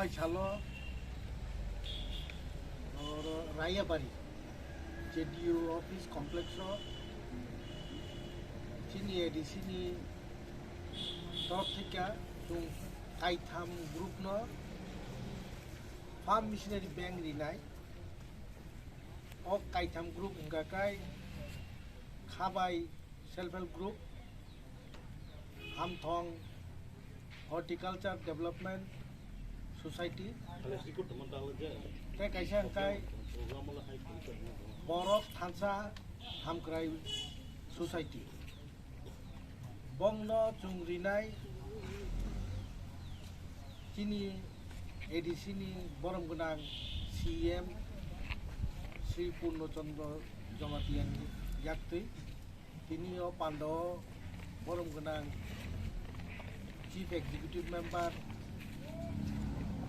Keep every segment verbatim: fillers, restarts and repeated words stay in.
Salo oro Rayabari J D U office complex o chini A D C ni torop thika chwng kaitham group no farm machinery bank rinai. O kaitham group wngkha kai Khabai Self Help Group, Hamthong Horticulture Development Society, tei kaisa wngkha Borok Thansa Hamkrai Society. Bongno chwng rinai chini A D C ni borom gwnang C M Sri Purno Chandra Jamatia ni yaktwi. Tini o pando o borom gwnang Chief Executive Member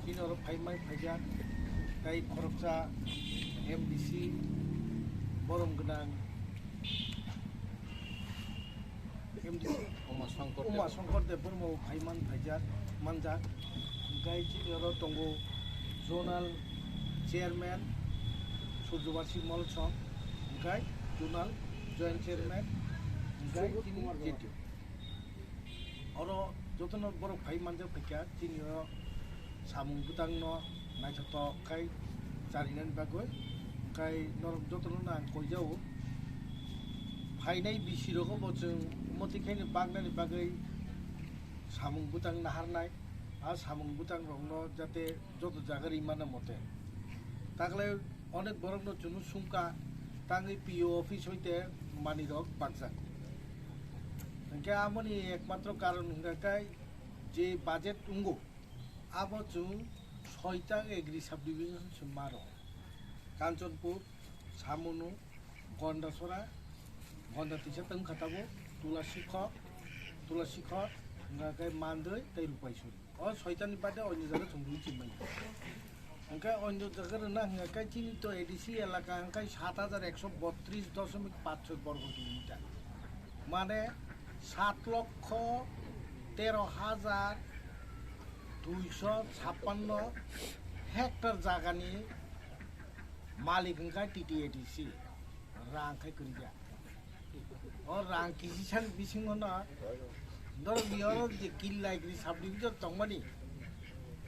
chini oro phaimai phaijak, tei khoroksa M D C borom gwnang M D C Uma Shankar Uma Deb. Shankar Debbarma bo phaiman phaijak manjak. Hwnkhe chini oro tongo Zonal Chairman Surjobasi Molsom, hwnkhe Zonal Joint Chairman, hwnkhe Subodh chini Kumar J T O. Oro jotono borok phai manjak phaikha, chini o samung bwtangno naithotok khai charinani bagwi, khai norok jotono ang koijao. Phainai bisi rogo bo chwng motwi khaini baknani bagwi samung bwtang naharnai, a samung bwtang rokno jate joto jaga rimana mote. Taklai onek borokno chwng sumka tangwi P O office hoite manwi rok bakjak. Hwnkhe amoni ekmatro karon hwnkha khe je budget wngo, abo chwng soita agri subdivision se maro. Kanchanpur, Samunu, Gondasora, Gonda tisa tongkha tabo, Tulasikhor, Tulasikhor, hwnkha khe Mandwi tei Rupaisuri. O soitani bade onyo jaga chwng rwi chimai. Hwnkhe onyo jaga rwna hwnkha khe chini to A D C elaka hwnkhe sat hajar ekso botris doshomik panch choi borgo kilometer. Mane sat lokho tero hajar duiso chappanno hectare jagani malik hwnkha T T A D C, rang khai kwrwikha. O rang kisisani bisingo no norok ni oro je Killa Agri subdivision tongmani,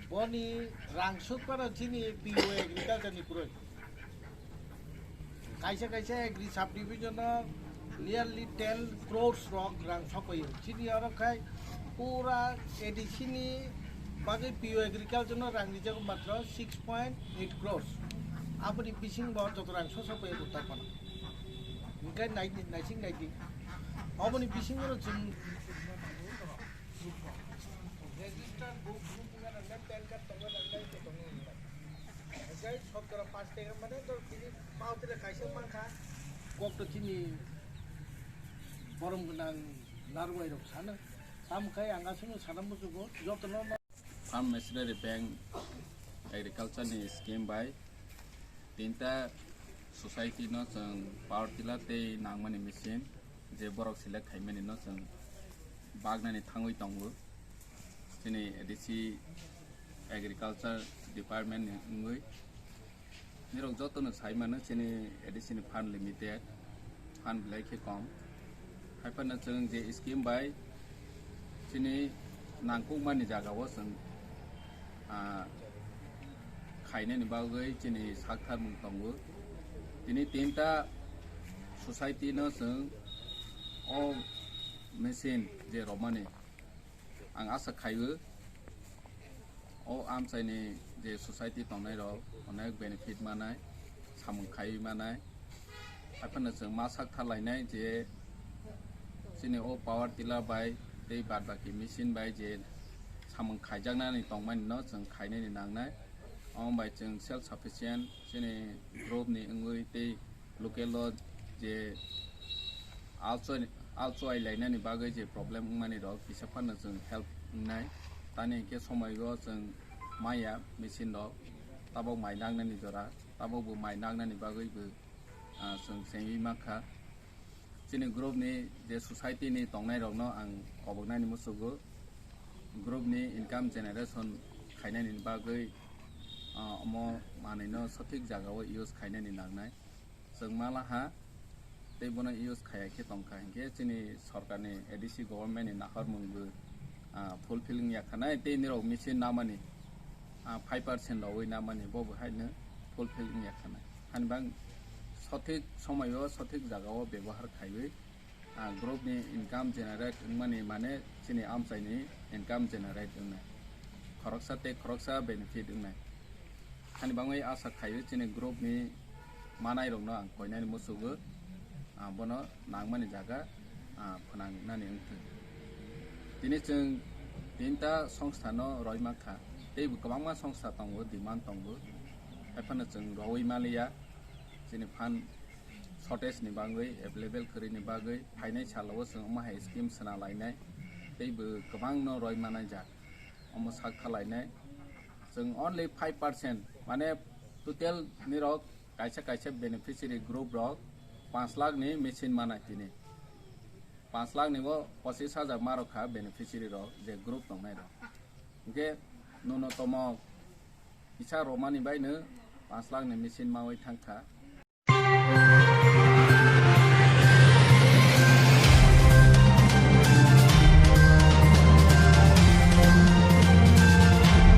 boni rang sukmano chini P O agriculture ni kwrwi. Kaisa kaisa agri subdivision o nearly ten crores rok rang sokoyo. Chini oro khai pura A D C ni bagwi P O agriculture no rang rijago matro six point eight crores. Aboni bisingo joto rang sosokoyo Uttar Khana. Hwnkhe nai-, naising naidi. Aboni bisingo chwng register group, group wngkha nang nai, PAN card tongo nang nai, to tongo nang nai. Hwnkhe sotoro pash tengri mane to tini pao tile kaisa mankha. Kok to chini borom gwnang narwai rok sano. Tamo khai ang aswkno sana muchugo, jotono Farm Machinery Bank Agriculture ni scheme bai tinta society no chwng power tiller tei nangmani machine je borok select khaimani no chwng baknani thangwi tongo. Chini A D C Agriculture Department ni wngwi nirok jotono sai mano chini A D C ni fund limited, fund belai khe kom. Haiphano chwng je scheme bai chini nangkukmani jagao chwng, ah, khainani bagwi chini saktharmung tongo. Tini tinta society no chwng o machine je romani ang asa khaio. O amchaini je society tongnai rok onek benefit manai, samung khaiwi manai. Haiphano chwng ma sak tharlainai je chini o power tiller bai tei bad baki machine bai je samung khaijaknani tongmani no chwng khainani nangnai. Omo bai chwng self sufficient chini group ni wngwi tei local o je alchoi, alchoi lainani bagwi je problem wngmani rok kisa phano chwng help wngnai. Tani hinkhe somoi o chwng maya machine rok tabok mai nangnani jora, tabok bo mai nangnani bagwi bo, ah, chwng chengwi mankha. Chini group ni je society ni tongnai rokno ang koboknani muchugo, group ni income generation khainani bagwi Ah, omo manwino sothik jagao use khainani nangnai. Chwng malaha tei bono use khaya khe tongkha hinkhe chini sorkarni A D C government ni nahormung bo, ah, fulfill wngya khanai tei nirok machine namani, ah, five percent rogwi namani bo bo haino fulfill wngya khanai. Hani bang sothik somoio sothik jagao bebohar khaiwi, ah, group ni income generate wngmani mane chini amchaini income generate wngnai. Khoroksa tei khoroksa benefit wngnai. Hani bangwi asa khaio chini group ni manairokno ang koinani musugo, ah, bono nangmani jaga, ah, phwnangnani wngthwng. Tini chwng tinta songstha no roi mankha, tei bo kwbangma songstha tongo, demand tongo, haiphano chwng roi maliya. Chini fund shortage ni bagwi, available kwrwi ni bagwi, phainai salo o chwng omo hai scheme swnam lainai, tei bo kwbangno roi manai jak, omo sak thalainai. Chwng only five percent, mane total nirok kaisa kaisa beneficiary group rok panch lakh ni machine manai tini. Panch lakh ni bo pochis hajar ma rok kha beneficiary rok, je group tongnai rok. Hinkhe nunotomo kisa romani baino panch lakh ni machine mawi thangkha.